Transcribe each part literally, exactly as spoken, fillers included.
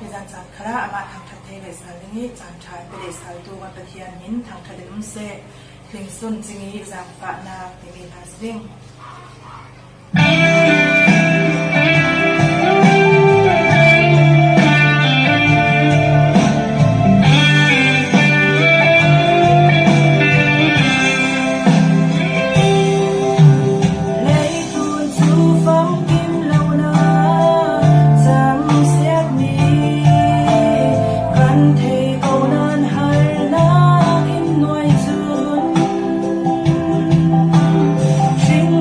Hih zan caan khalah amah thangṭhat thei lehsal ding i caan ṭha an pe lehsaltu kan Pathian min thangṭhat in um seh. Hlingsun cing i zaangfahnak timi hna si ding. Leitlun cu famkim lonak cang siatmi kan thei ko nain harnak in nuai cun hring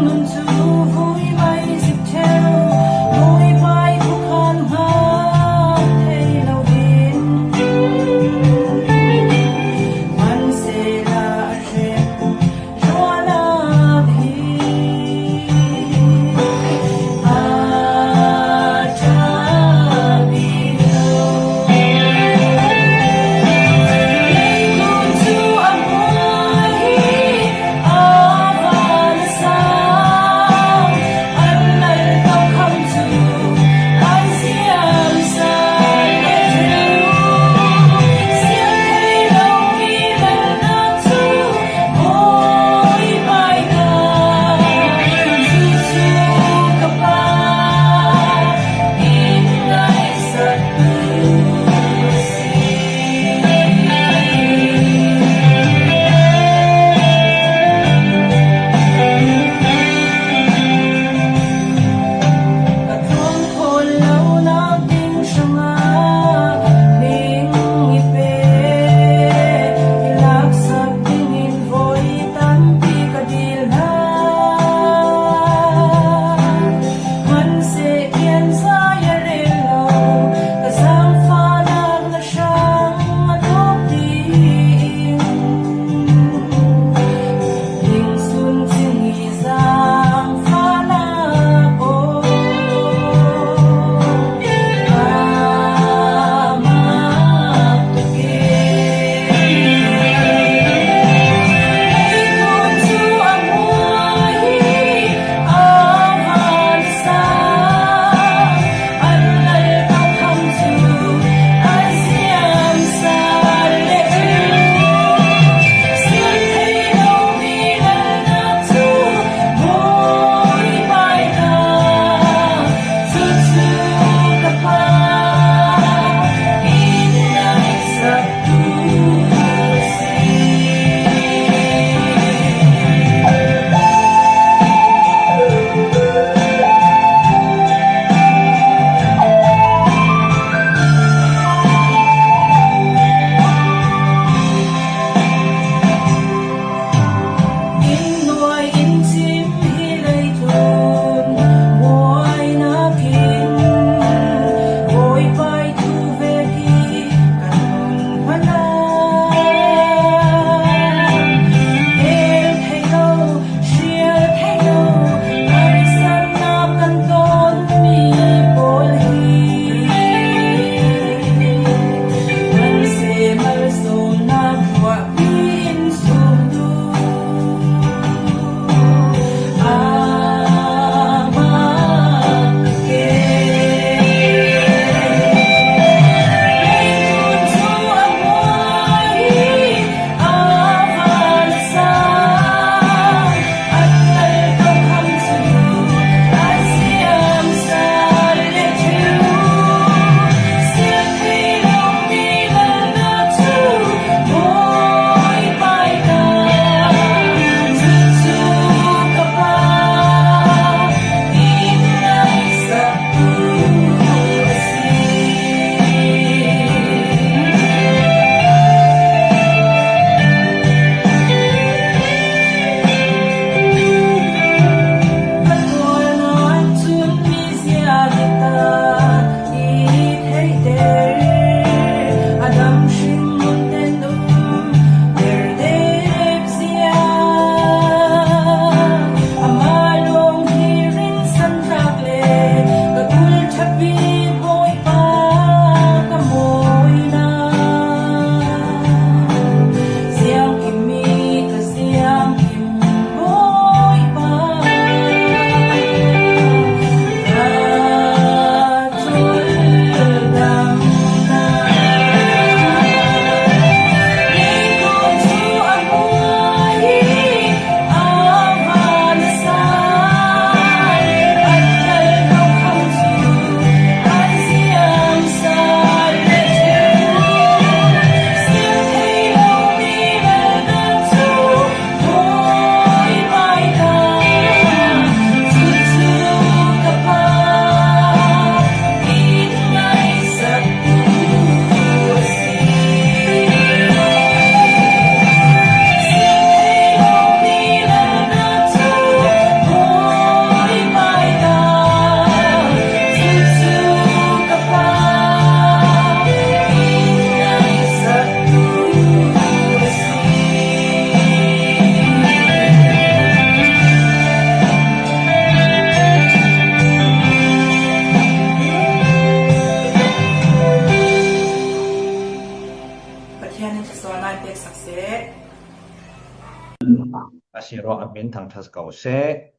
Sirua a min thangṭha ko seh.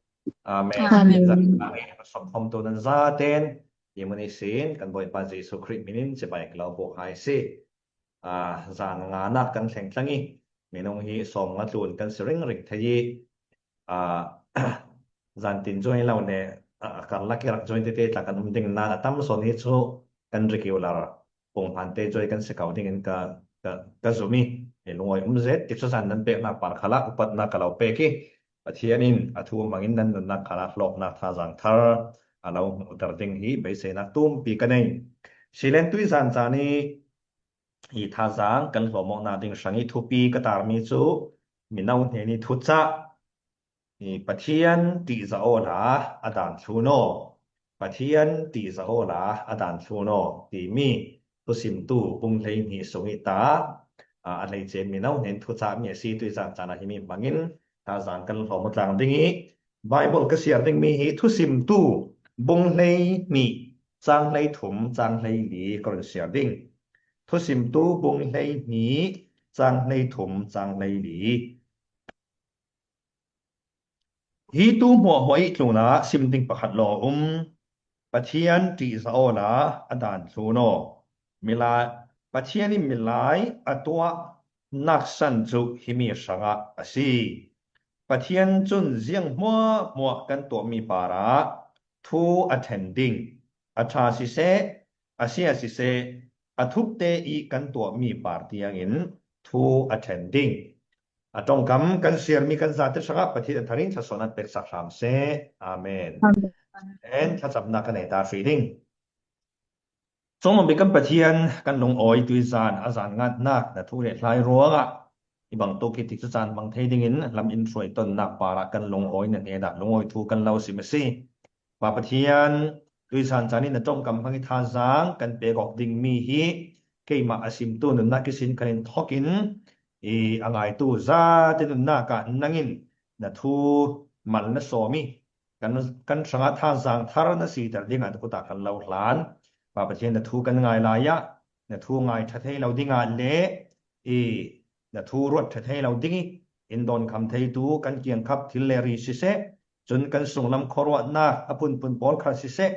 Amen. Amen. Zan a ngai na sawm khawmtu nan zaten, i mun i sin, kan Bawipa Jesu Khrih minin cibai ka lo buk hai si. Aa, zan nganak kan thleng tlang i, minung hi sawm nga tlun kan si ringring thei i, aa, zan tin join lo ne, aa, karlak i rak join tete tla kan um ding nan a tam sawn hi chu kan regular pung hlan te join kan si ko dingin ka, ka, ka zum i, i lungawi um zet. Tikcu zan nan peknak par khalah upatna ka lo pek i, Pathian in a thu mangin nan nunnak khalah hlawknak thazaang thar a lo hmuhter ding hi beiseinak tumpi ka nei. Silen tui zan caan i, i thazaang kan hlawm awknak ding hrang i thupi ka tarmi cu mino hnen i thucah i Pathian ṭihzah awla a dan thlun aw, Pathian ṭihzah awla a dan thlun aw timi thusimtu bung hleihnih sung i ta, aa, a hleice mino hnen thucahmi a si. Tui zan caan ah himi hmangin thazaang kan hlawm aw tlang ding i, Baibal ka siar dingmi hi thusimtu bung hleihnih cang hleithum cang hleili ka run siar ding. Thusimtu bung hleihnih cang hleithum cang hleili. Hi tu hmuahhmuah i tlunah sim ding pakhat lawng a um. Pathian ṭihzah awla a dan thlun aw. Milai, Pathian in milai a tuahnak san cu himi hrangah a si. Pathian cun ziang hmuahhmuah kan tuahmi parah thu a ṭhen ding, a ṭha siseh, a sia siseh, a thukte i kan tuahmi par tiangin thu a ṭhen ding. A ṭongkam kan siarmi kan zate hrangah Pathian a tharin thlasawn an peksak hram seh. Amen. Amen. En thlacamnak kan nei ta hrih ding. Cawngmang bik kan Pathian, kan lungawi tui zan a zan ngatnak na thu le hlai ruangah i bangtuk hi tikcu caan hmang thei dingin lam in hruai tonnak parah kan lungawi na hnenah lungawi thu kan lo sim a si. Pa Pathian, tui zan caan in na ṭongkam hmang i thazaang kan pek awk dingmi hi keimah a simtu nunnak ihsin kan in thawk in i a ngaitu zate nunnak ah nangin na thu mal na sawm i kan, kan hrangah thazaang thar na siter dingah na kut ah kan lo hlan. Pa Pathian, na thu kan ngai lai ah na thu ngai ṭha thei lo dingah le i na thu ruat ṭha thei lo ding i in dawnkham theitu kan kiangkhap thil le ri siseh, cun kan sunglam khuaruahnak a phunphun pawl khal siseh,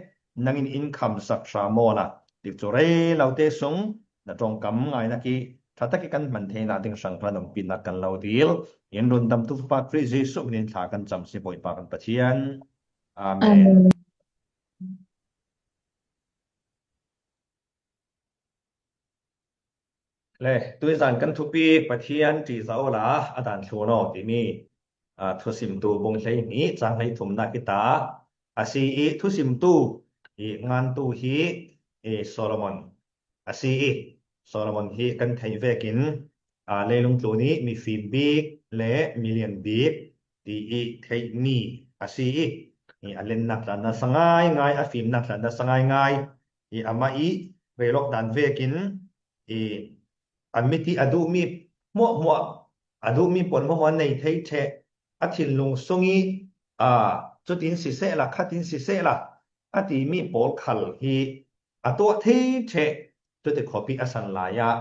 nangin in khamsak hram awla, tikcu rei lote sung na ṭongkam ngainak i ṭha tak i kan hman theinak ding hrang hlan umpinak kan lo dil. In rundamtu Fapa Khrih Jesuh min in thla kan cam si, Bawipa kan Pathian. Amen. Amen. Le, tui zan kan thupi Pathian ṭihzah awla a dan thlun aw timi, aa, thusimtu bung hleihnih cang hleithumnak i ta a si i thusimtu i ngantu hi i Solomon a si i Solomon hi kan theih vekin, aa, leilung tlun i mifim bik le milian bik ti i theihmi a si i, i a lennak tla nasa ngaingai, a fimnak tla nasa ngaingai i amah i rel awk dan vekin i a mit i a duhmi hmuahhmuah, a duhmi pawl hmuahhmuah nei thei ṭheh, a thinlung sung i, aa, cutin sisehla, khatin sisehla a timi pawl khal hi a tuah thei ṭheh, cuti khuapi a san lai ah,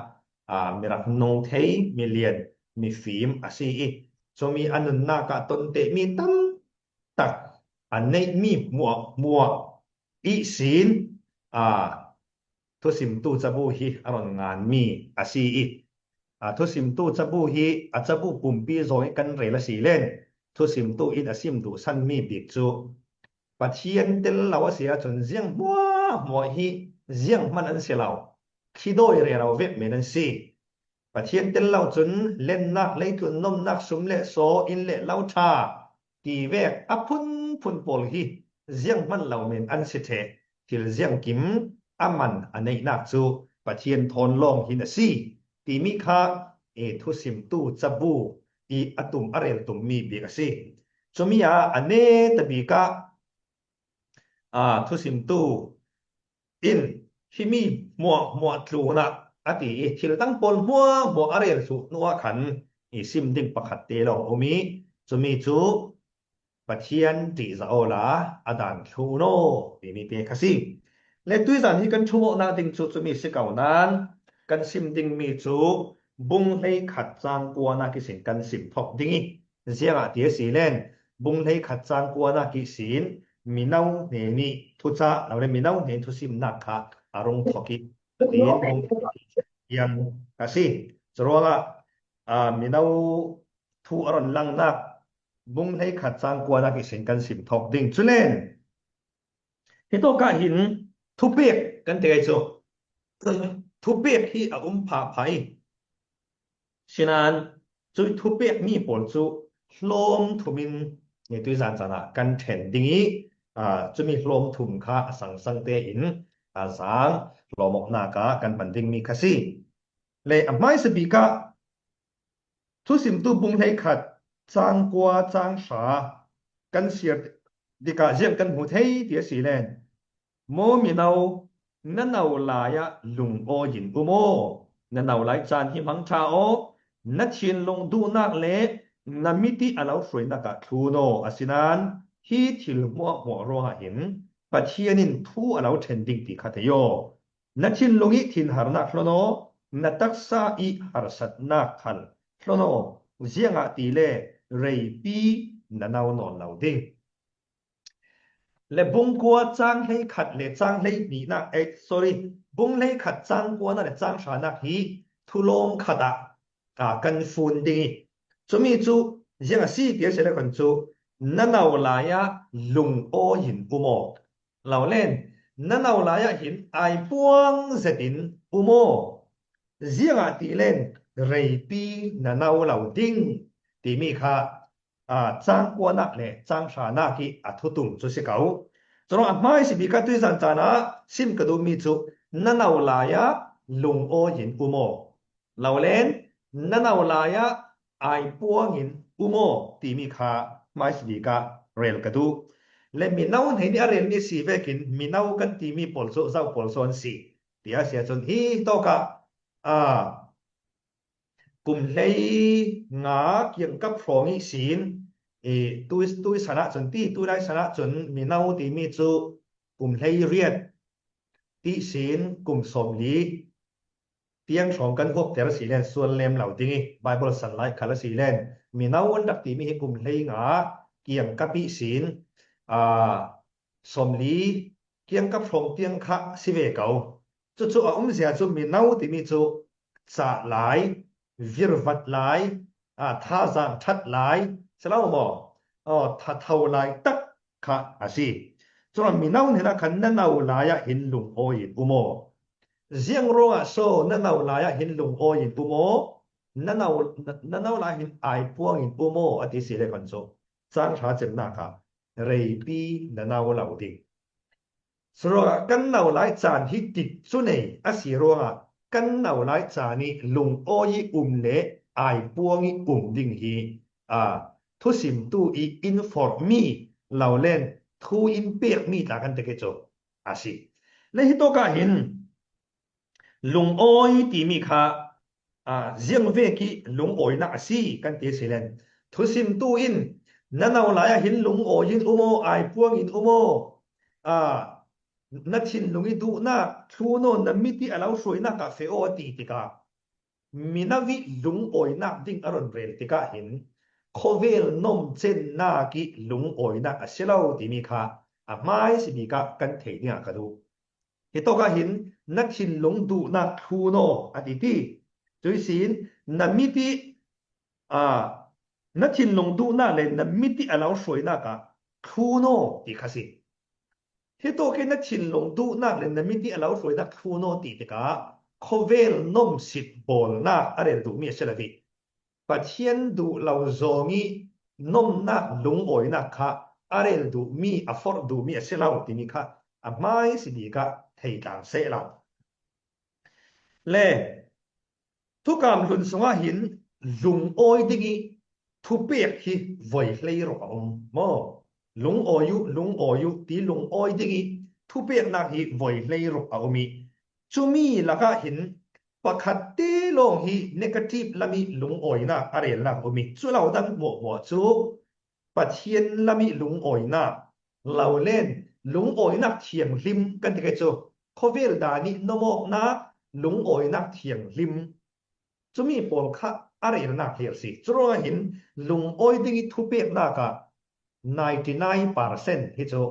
aa, mi rak nung thei milian mifim a si i, cumi a nunnak ah ton tehmi tam tak a neihmi hmuahhmuah ihsin, aa, thusimtu cabu hi a run nganmi a si i, aa, thusimtu cabu hi a cabu pumpi zawng i kan rel a si len, thusimtu in a sim duhsanmi bik cu Pathian tel lo a si ahcun ziang hmuahhmuah hi ziang hman an si lo, khi dawi rero vek men an si. Pathian tel lo cun lennak, leitlun nomnak, sum le saw, inn le lo ṭha ti vek a phunphun pawl hi ziang hman lo men an si ṭheh. Thil ziangkim a man a neihnak cu Pathian thawn lawng hin a si timi kha i thusimtu cabu i a tum, a rel tummi bik a si. Cumi ah a neta bik ah, aa, thusimtu in himi hmuahhmuah tlunah a ti i thil dang pawl hmuahhmuah a rel thluh hnuah khan i sim ding pakhat te lawng a um i, cumi cu Pathian ṭihzah awla a dan thlun aw timi te kha si. Le tuizan hi kan ṭhum awknak ding cu cumi si ko nain kan sim dingmi cu bung hleikhat cang kuanak ihsin kan sim thawk ding i, Ziangah ti a si len, bung hleikhat cang kuanak ihsin mino hnenih thucah lo le mino hnen thusimnak kha a rung thawk ih, tiin bung tiang a si. Curuangah aa, mino thu a ron langnak bung hleikhat cang kuanak ihsin kan sim thawk ding. Culen hitawkah hin thupek kan ti ai cu. Thupek hi a um phahphah ih, sinan cui thupek mi pawl cu hlawm thumin tuizan caan ah kan ṭhen ding ih, aa, cumi hlawm thum kha a sangsang tein a zang hlawm awknak ah kan hman dingmi kha si. Le a hmaisa bik ah Thusimtu bung hleikhat cang kua cang hra kan siar tikah ziang kan hmu thei ti a si len, maw mino, na no lai ah lungawi in um aw. Na no lai caan hi hmang ṭha aw. Na thinlung duhnak le na mit ih a lo hruainak ah thlun aw. Asinan hi thil hmuahhmuah ruangah hin Pathian in thu a lo ṭhen ding ti kha thei aw. Na thinlung ih thinharnak hlon aw, na taksa ih harsatnak khal hlon aw, ziangahtile reipi na no nawn lo ding. Le bung kua cang hleikhat le cang hleihnihnak, eh, sorry, bung hleikhat cang kuanak le cang hranak hi thulawm khat ah, ah, kan fun ding ih, cumi cu ziang a si ti a si le khan cu, na no lai ah lungawi in um aw. Lo len, na no lai ah hin aipuang zetin um aw. Ziangahtile reipi na no lo ding timi kha, aa, cang kuanak le cang hranak ih a thutum cu si ko. Curuangah a hmaisa bik ah tuizan caan ah sim ka duhmi cu na no lai ah lungawi in um aw. Lo len, na no lai ah aipuang in um aw timi kha hmaisa bik ah rel ka duh. Le mino hnenih a relmi a si vekin mino kan timi pawl cu zo pawl so an si. Ti a si ahcun hi tawkah, aa, kum hlei nga kiangkap hrawng ihsin, i, tui, tui san ahcun ti, tui lai san ahcun mino timi cu kum hlei riat ihsin kum sawmli tiang hrawng kan huapter a si len sual lem lo ding ih Baibal san lai khal a si len mino an rak timi hi kum hlei nga kiangkap ihsin, aa, sawmli kiangkap hrawng tiang kha si ve ko. Cucu a umzia cu mino timi cu cah lai, virvat lai, aa, thazaang ṭhat lai, si lo maw? Aw, thatho lai tak kha a si. Curuangah mino hnenah khan na no lai ah hin lungawi in um aw. Ziang ruangah so na no lai ah hin lungawi in um aw? Na no, na, na no lai hin aipuang in um aw a ti si le khan cu cang hra cemnak ah reipi na no lo ding. Curuangah kan no lai caan hi tikcu nei a si ruangah kan no lai caan ih lungawi ih um le aipuang ih um ding hi, aa, thusimtu ih in forhmi lo len thu in pekmi tla kan ti cu a si. Le hitawkah hin lungawi timi kha, aa, ziangvek ih lungawinak a si kan ti a si len thusimtu in na no lai ah hin lungawi in um aw, aipuang in um aw, aa, na thinlung ih duhnak thlun aw, na mit ih a lo hruainak ah feh aw a ti tikah mino ih lungawinak ding a ron rel tikah hin khawvel nomcennak ih lungawinak a si lo timi kha a hmaisa bik ah kan theih dingah ka duh. Hitawkah hin na thinlung duhnak thlun aw a ti ti. Cuihsin na mit ih, aa, na thinlung duhnak le na mit ih a lo hruainak ah thlun aw ti kha si. Hitawk ih na thinlung duhnak le na mit ih a lo hruainak thlun aw ti tikah khawvel nomsit bawlnak a rel duhmi a si lo ih Pathian duh lo zawng ih nomnak lungawinak kha a rel duhmi, a forh duhmi a si lo timi kha a hmaisa bik ah thei tlang seh lo. Le thukam hlun sungah hin lungawi ding ih thupek hi voi hleiruk a um maw? Lungawi uh, lungawi uh ti lungawi ding ih thupeknak hi voi hleiruk a um ih cumi lakah hin pakhat te lawng hi negative lam ih lungawinak a relnak a um ih cu lo dang hmuahhmuah cu Pathian lam ih lungawinak, lo len lungawinak thianghlim kan ti kei cu khawvel dan ih nomawknak, lungawinak thianghlim, cumi pawl kha a relnak hi a si. Curuangah hin lungawi ding i thupeknak ah ninety nine percent hi cu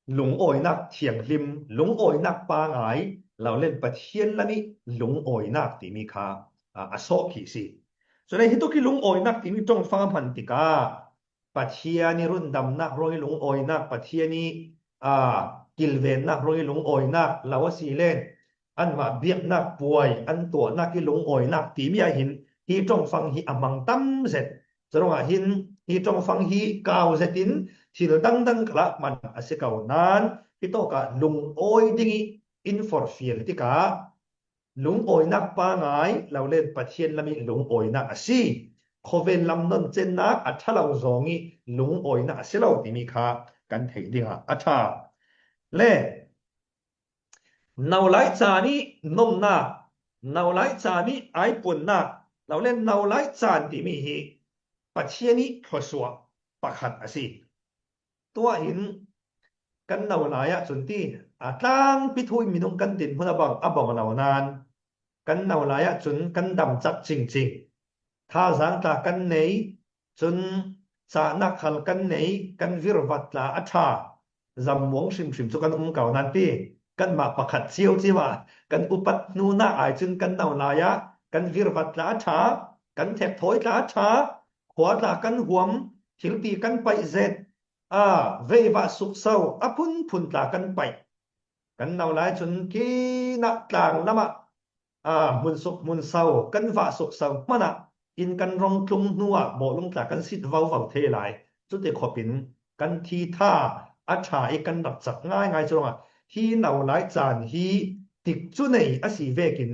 lungawinak thianghlim, lungawinak pangai, lo len Pathian lam i lungawinak timi kha, aa, a sawh khi si. Cun hei hi tuk i lungawinak timi ṭongfang a hman tikah Pathian i rundamnak ruang i lungawinak, Pathian i, aa, kilvennak ruang i lungawinak lo a si len anmah biaknak puai an tuahnak i lungawinak timi ah hin hi ṭongfang hi a hmang tam zet. Curuangah hin hi ṭongfang hi kau zetin thil dangdang khalah hman a si ko nain hitawkah lungawi ding i in forhfial tikah lungawinak pangai lo len Pathian lam i lungawinak a si. Khawvel lam noncennak a ṭha lo zong i lungawinak a si lo timi kha kan theih dingah a ṭha. Le nolai caan i nomnak, nolai caan i aipuannak, lo le nolai caan timi hi Pathian i thluasuah pakhat a si. Tuah in kan nolai ah cun ti, a tlangpi thu in minung kan dinhmun a bang, a bang lo nain kan nolai ah cun kan damcak cingcing. Thazaang tla kan nei, cun cahnak khal kan nei, kan virvat tla a ṭha. Zammuang hrimhrim cu kan um ko nain ti, kanmah pakhat cio cio ah kan upat hnunak ai cun kan nolai ah kan virvat tla a ṭha, kan thekthawi tla a ṭha, khua tla kan huam, thilti kan paih zet, aa, veivah sukso, a phunphun tla kan paih. Kan nolai cun kinah tlang lamah, aa, hmun suk hmun so, kan vah sukso hmanah in kan rong tlung hnuah bawlung tla kan sit vovo thei lai. Cuti khopin kan thi tha a ṭha i kan rak cak ngaingai curuangah hi nolai caan hi tikcu nei a si vekin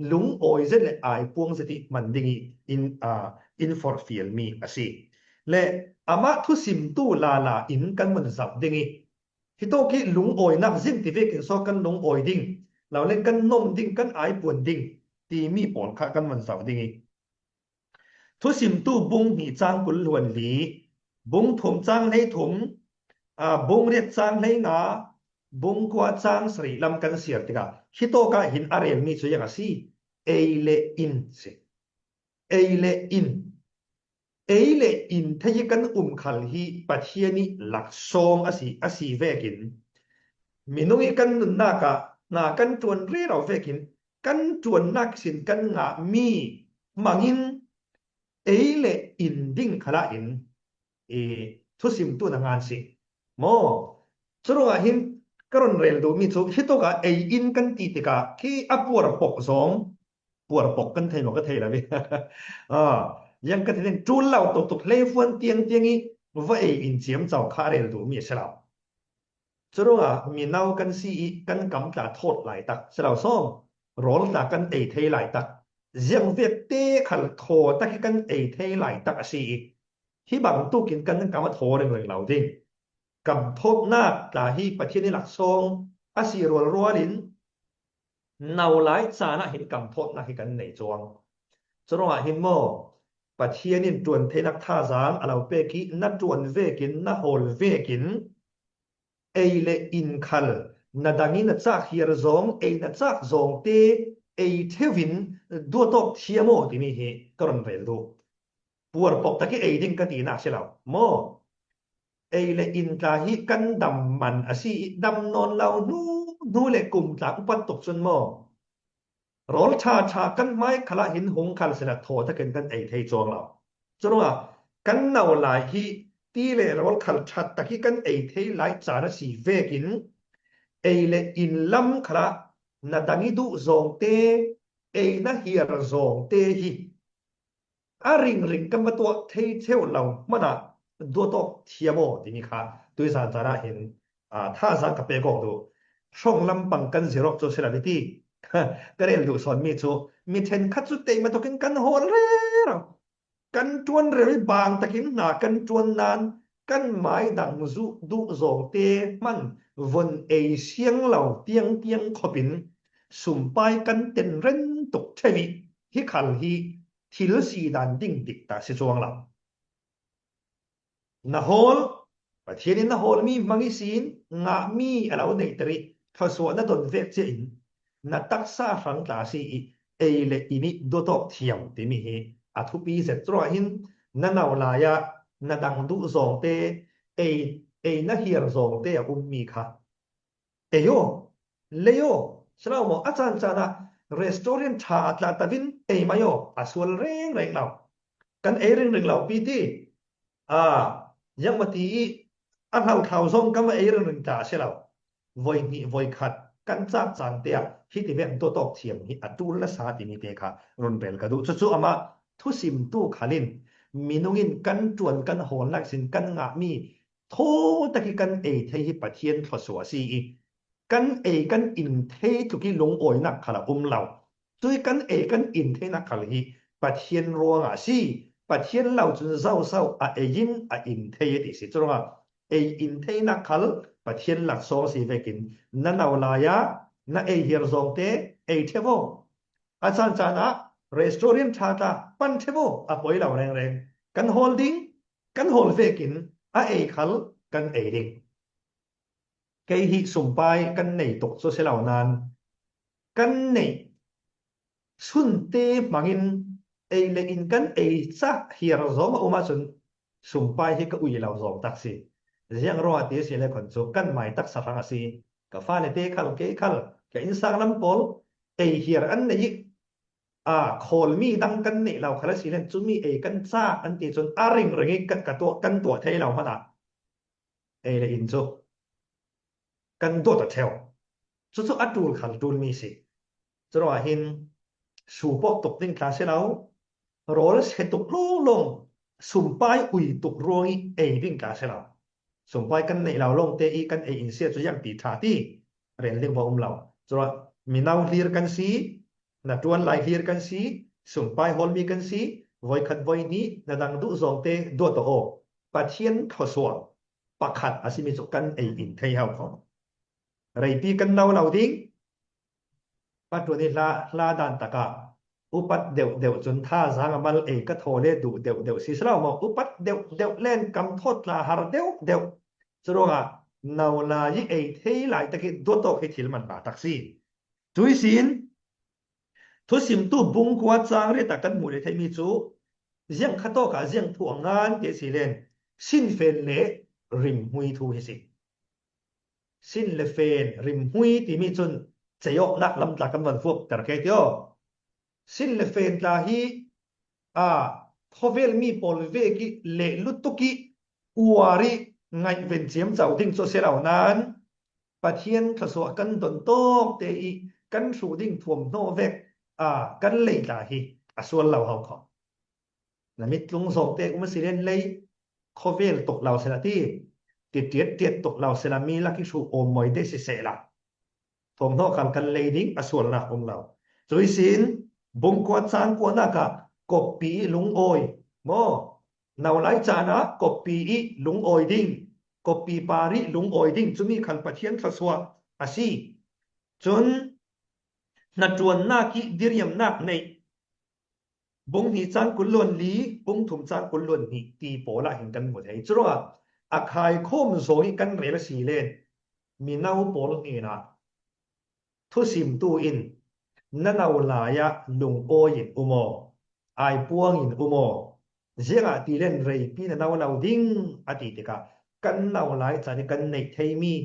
lungawi zet le aipuang zet i hman ding i in, aa, in forhfialmi a si. Le amah thusimtu lala in kan vun zoh ding i hitawk i lungawinak zin ti vekin saw kan lungawi ding, lo le kan nom ding, kan aipuan ding timi pawl kha kan vun zoh ding i Thusimtu bung hnih cang kul hluan li, bung thum cang hlei thum, aa, bung riat cang hlei nga, bung kua cang sarih lam kan siar tikah hitawk ah hin a relmi cu ziang a si. Ei le in si. Ei le in. Ei le in thei hi kan um khal hi Pathian i laksawng a si, a si vekin minung i kan nunnak ah hna kan ṭuan rero vekin kan ṭuannak sin kan ngahmi hmangin ei le in ding khalah in i thusimtu na ngan si maw? Curuangah hin ka run rel duhmi cu hitawkah ei in kan ti tikah khi a puarpok zong, puarpok kan thei maw ka thei lo i, ah, ziang ka ti ding ṭul lo tuktuk hleifuan tiang tiang i va ei in ciamco kha a rel duhmi a si lo. Curuangah mino kan si i kan kam tla thawt laitak si lo sawm, rawl tla kan ei thei laitak, ziangvek te khal thaw tak i kan ei thei laitak a si i hi bangtuk in kan kam a thaw ringring lo ding. Kam thawtnak tla hi Pathian i laksawng a si rualrual in nolai caan ah hin kam thawtnak hi kan nei cuang. Curuangah hin maw Pathian in ṭuan theinak thazaang a lo pek i na ṭuan vekin na hawl vekin ei le in khal na dang i na cak hiar zawng, ei na cak zawng te ei theu in duatawk thiam aw timi hi ka run rel duh. Puarpok tak i ei ding ka tinak si lo maw? Ei le in tla hi kan dam man a si i dam nawn lo hnu, hnu le kum tla upat tuk cun maw rawl ṭha ṭha kan hmai khalah hin hung khal sila thaw takin kan ei thei cuang lo. Curuangah kan nolai hi ti le rawl khal ṭhat tak hi kan ei thei lai caan a si vekin ei le in lam khalah na dang i duh zawng te, ei na hiar zawng te hi a ringring kan va tuah thei cheu lo hmanah duatawk thiam aw timi kha tuizan caan ah hin, aa, thazaang ka pek awk duh. Hrawng lampang kan zir awk cu si lo i ti ka rel duh sawnmi cu mi ṭhenkhat cu teima tukin kan hawl rero. Kan ṭuan rero i bang takin hna kan ṭuan nain kan mai dang zuh duh zawng te hman vun ei siang lo tiang tiang khopin sumpai kan ten ren tuk ṭheu i hi khal hi thil si dan ding dik ta si cuang lo. Na hawl, Pathian in na hawlmi hmang ihsin ngahmi a lo neihter i thluasuah na don vek cia in na taksa hrang tla si i ei le in i duatawk thiam timi hi a thupi zet. Curuangah hin na no lai-ah na dang duh zawngte, ei, ei na hiar zawngte a ummi kha ei aw, lei aw, si lo maw, a caan caan ah restaurant ṭha a tla tovin ei mai aw, a sual rengreng lo. Kan ei ringring lo pi ti, a, ziangmati i a hlauthlau zawng kam a ei ringring ta a si lo. Voi hnih voi khat kan cak caan te ah hiti vek duatawk thiam hi a tul nasa timi te kha run rel ka duh. Cucu amah thusimtu khal in minung in kan ṭuan kan hawl nak sin kan ngahmi thaw tak i kan ei thei hi Pathian thluasuah a si i, kan ei kan in thei tluk i lungawinak khal a um lo. Cui kan ei kan in theinak khal hi Pathian ruangah a si. Pathian lo cun zoso a ei in a in thei a ti si. Curuangah ei in theinak khal Pathian laksawng si vekin na no lai-ah na ei hiar zawngte ei ṭheu aw. A caan caan ah restaurant ṭha tla pan ṭheu aw, a poi lo rengreng. Kan hawl ding, kan hawl vekin a ei khal kan ei ding. Kei hi sumpai kan nei tuk cu si lo nain kan neih sunte hmangin ei le in kan ei cak hiar zawng a um ahcun sumpai hi ka ui lo zawng tak si. Ziang ruangah ti si le khon cu kan mai taksa hrang a si. Ka fale te khal, kei khal, ka innsang lam pawl ei hiar an nei i, a, khawlmi dang kan neih lo khal a si len cumi ei kan cak an ti cun a ringring i kan, ka tuah, kan tuah thei lo hmanh ah ei le in cu kan dawt a ṭheu. Cucu a ṭul khal ṭulmi si. Curuangah hin su pawh tuk ding tla si lo, rawl se tuk lawng lawng, sumpai ui tuk ruang i ei ding tla si lo. Sumpai kan neih lo lawngte i kan ei in si ahcun ziangti ṭha ti rel ding va um lo. Curuangah mino hlir kan si, na ṭuan lai hlir kan si, sumpai hawlmi kan si, voi khat voi hnih na dang duh zawngte duat aw. Pathian thluasuah pakhat a simi cu kan ei in thei hau kho. Reipi kan no lo ding. Pathian i hla, hla dan takah upat deuh deuh cun thazaang a mal ei ka thaw le duh deuh deuh si, si lo maw? Upat deuh deuh len kam thawt tla har deuh deuh. Curuangah no lai i ei thei lai tak i duatawk hi thil man hna tak si. Cui sin thusimtu bung kua cang riat ah kan hmuh le theihmi cu ziang khat tawk ah ziang thu a ngan ti a si len sinfen le rimhmui thu hi si. Sin le fen, rimhmui timi cun ceiawknak lam tla kan van fuak ter ke ti aw. Sin le fen tla hi, a, khawvel mi pawl vek i leh lutuk i uar i ngaihven ciamco ding cu a si lo nain Pathian thluasuah kan don tawk te i kan hruh ding thuamhnaw vek, a, kan lei tla hi a sual lo hau kho. Na mitlung zawngte um a si len lei, khawvel tuk lo sila ti, ti ṭiat ṭiat tuk lo sila mi lak i hruh awm mawi te sisehla thuamhnaw khal kan lei ding a sualnak um lo. Cui sin bung kua cang kuanak ah koppi i lungawi maw? No lai caan ah koppi i lungawi ding, koppi par i lungawi ding, cumi khal Pathian thluasuah a si. Cun hnaṭuannak i diriamnak neih, bung hnih cang kul luan li, bung thum cang kul luan hnih ti pawl ah hin kan hmu thei. Curuangah a khaikhawm zawng i kan rel a si len mino pawl hnenah thusimtu in na no lai ah lungawi in um aw, aipuang in um aw, ziangahtile reipi na no lo ding a ti tikah kan no lai caan i kan neih theimi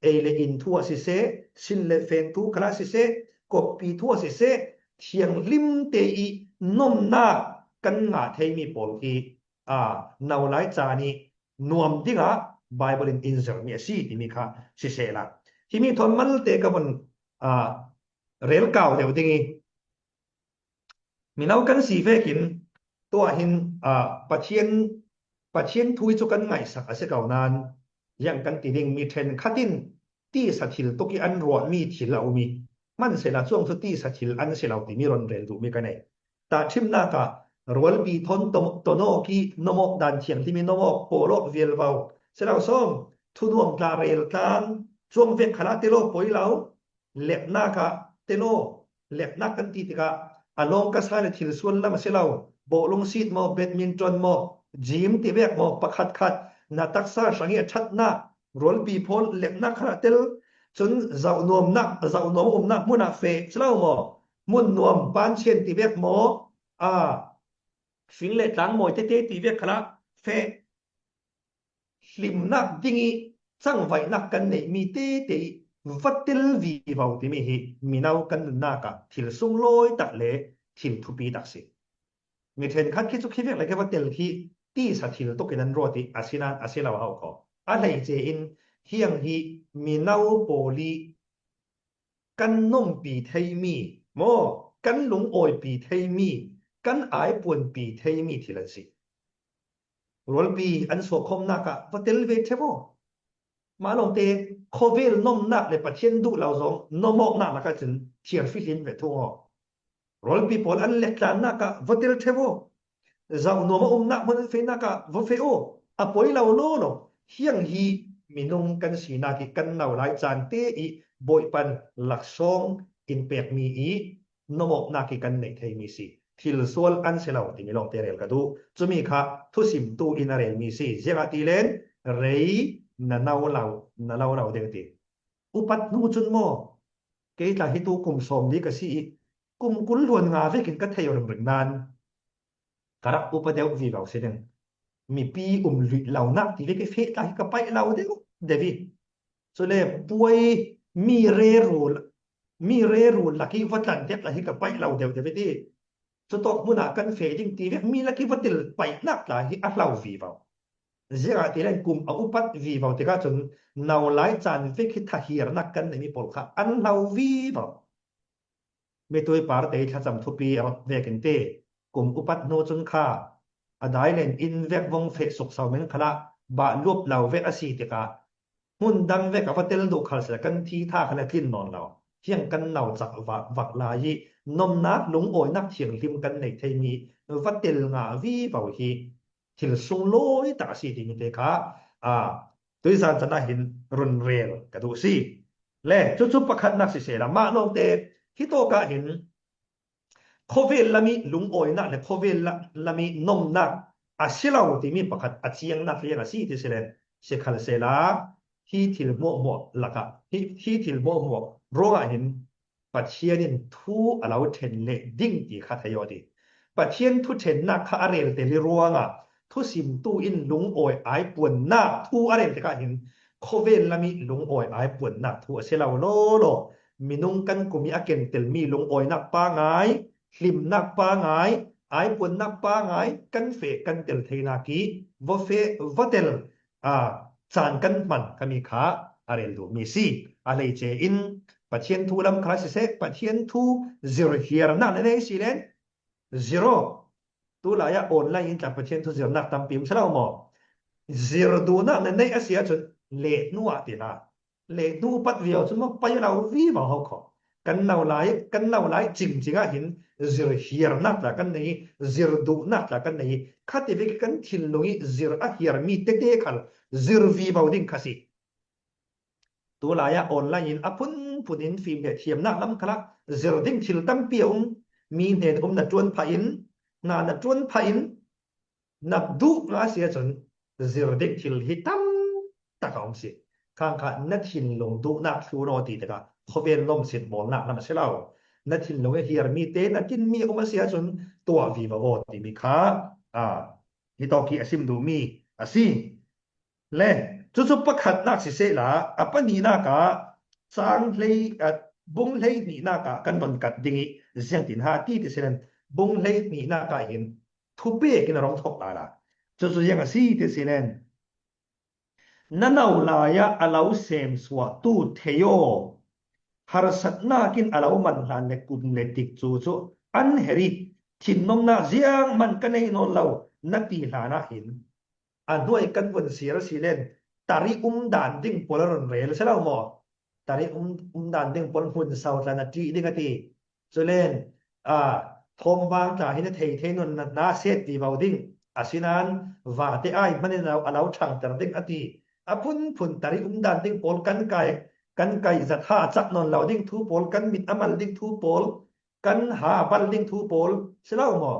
ei le in thu ah siseh, sin le fen thu khalah siseh, koppi thu ah siseh, thianghlim te i nomnak kan ngah theimi pawl hi, a, no lai caan i nuam dingah Baibal in in zirhmi a si timi kha sisehla, himi thawn malte ka vun, a, rel kau deuh ding i, mino kan si vekin tuah hin, a, Pathian, Pathian thu i cu kan ngaihsak a si ko nain, ziang kan ti ding, mi ṭhenkhat in tisa thil tuk i an ruahmi thil a um i, hmansehla cuang cu tisa thil an si lo timi run rel duhmi ka nei. Tahṭhimnak ah rualpi thawn to-, tonawk i nomawk dan thianghlim i nomawk pawlawk vialvo si lo sawm, thunuam tla rel tlang, cuang vek khalah telaw poi lo, leknak ah telaw, leknak kan ti tikah a lawng ka sa le thil sual lam a si lo, bawhlung sit maw, badminton maw, gym ti vek maw, pakhat khat na taksa hrang i a ṭhatnak, rualpi pawl leknak khalah tel, cun zohnuamnak, zohnuam umnak hmun ah feh si lo maw? mun nuam, panchian ti vek maw, a, fing le tlang mawi tete ti vek khalah feh hlimnak ding i cangvaihnak kan neih mi tete i va tel vivo timi hi mino kan nunnak ah thil sunglawi tak le thil thupi tak si. Mi ṭhenkhat khi cu khi vek le khi va tel khi tisa thil tuk in an ruat i a si nain a si lo hau kho. A hleice in hiang hi mino pawl i kan nompi theimi maw, kan lungawipi theimi, kan aipuanpi theimi thil an si. Rualpi an suahkhawmnak ah va tel ve ṭheu aw. Mah lawngte, khawvel nomnak le Pathian duh lo zong nomawknak lakah cun thiar fihlim ve thung aw. Rualpi pawl an letlannak ah va tel ṭheu aw. Zoh nuam a umnak hmun an fehnak ah va feh aw. A poi lo law law. Hiang hi minung kan sinak i kan no lai caan te i Bawipan laksawng in pekmi i nomawknak i kan neih theimi si. Thil sual an si lo timi lawngte rel ka duh. Cumi kha thusimtu in a relmi si. Ziangahtile rei na no lo, na lo lo deuh ti. Upat hnu cun maw, kei tla hi tu kum sawmli ka si i kum kul luan nga vekin ka thei ringring nain ka rak upa deuh vivo si ding. Mipi um luih lonak ti vek i feh tla hi ka paih lo deuh deuh i. Cule puai mi reru, mi reru lak i va tlan dek tla hi ka paih lo deuh deuh i ti. Cutawk hmunah kan feh ding ti vek mi lak i va tel paihnak tla hi a hlo vivo. Ziangahtile kum a upat vivo tikah cun no lai caan vek hi thahiarnak kan neihmi pawl kha an hlo vivo. Mitui parte i thlacam thupi a rak vekin ti, kum upat hnu cun kha a dailen in vek vong feh suk so men khalah bah luap lo vek a si tikah hmun dang vek a va tel duh khal sila kan thi tha khan a tlin nawn lo. Hiang kan no cak vak, vak lai i nomnak lungawinak thianghlim kan neih theimi va tel nga vivo hi thil sunglawi tak a si timi te kha, a, tuizan can ah hin run rel ka duh si. Le, cucu pakhatnak sisehla, mah lawngte, hi tawk ah hin khawvel lam i lungawinak le khawvel la-, lam i nomnak a si lo timi pakhat a ciangnak liang a si ti si len, si khal sehla, hi thil hmuahhmuah lakah, hi, hi thil hmuahhmuah ruangah hin Pathian in thu a lo ṭhen leh ding ti kha thei aw ti. Pathian thu ṭhennak kha a rel tel i ruangah thusimtu in lungawi aipuannak thu a rel tikah hin khawvel lam i lungawi aipuannak thu a si lo law law. Minung kan kum i a kentelmi lungawinak pangai, hlimnak pangai, aipuannak pangai kan feh kan tel theinak i va feh va tel, a, caan kan hman khami kha a rel duhmi si. A hleice in Pathian thu lam kha siseh, Pathian thu zirhiarnak na nei si len zir aw. Tulai ah online in tla Pathian thu zirnak tampi um si lo maw? Zir duhnak na neih a si ahcun leh hnu ah ti hlah. Leh hnu pat viau cun maw, pai lo vivo hau kho. Kan no lai, kan no lai cingcing ah hin zirhiarnak tla kan nei, zir duhnak tla kan nei. Kha ti vek kan thinlung i zir a hiarmi tete khal zir vivo ding kha si. Tulai ah online in a phunphun in fim le thiamnak lam khalah zir ding thil tampi a um. Mi hnen um na ṭuan phah in, hna na ṭuan phah in, na duh hna si ahcun zir ding thil hi tam tak a um si. Khangkha na thinlung duhnak thlun aw ti tikah khawvel lawmhsin bawlnak lam a si lo. Na thinlung i hiarmi te na tinmi a um a si ahcun tuah vivo aw timi kha, a, hi tawk hi a sim duhmi a si. Le, cucu pakhatnak sisehla, a pahnihnak ah, cang hlei, a, bung hlei hnihnak ah kan von kat ding i ziangtin ha ti ti si len, bung hlei hnihnak ah hin thupek in a rung thawk lala. Cucu ziang a si ti si len, na no lai ah a lo semsuahtu thei aw, harsatnak in a lo man hlan le kum le tik cu cu an herh i thinnomnak zianghman ka nei nawn lo na ti hlan ah hin a hnuai kan vun siar a si len, tari um dan ding pawl a run rel a si lo maw? Tari um, um dan ding pawl hmun so tla na ṭih ding a ti. Culen, a, thawmvang tla hi na thei thei nun na, na set vivo ding. Asinain vate ai hman in a lo, a lo ṭhangter ding a ti. A phunphun tari um dan ding pawl kan kai, kan kai zat ha a cak nawn lo ding thu pawl, kan mit a mal ding thu pawl, kan ha a bal ding thu pawl si lo maw?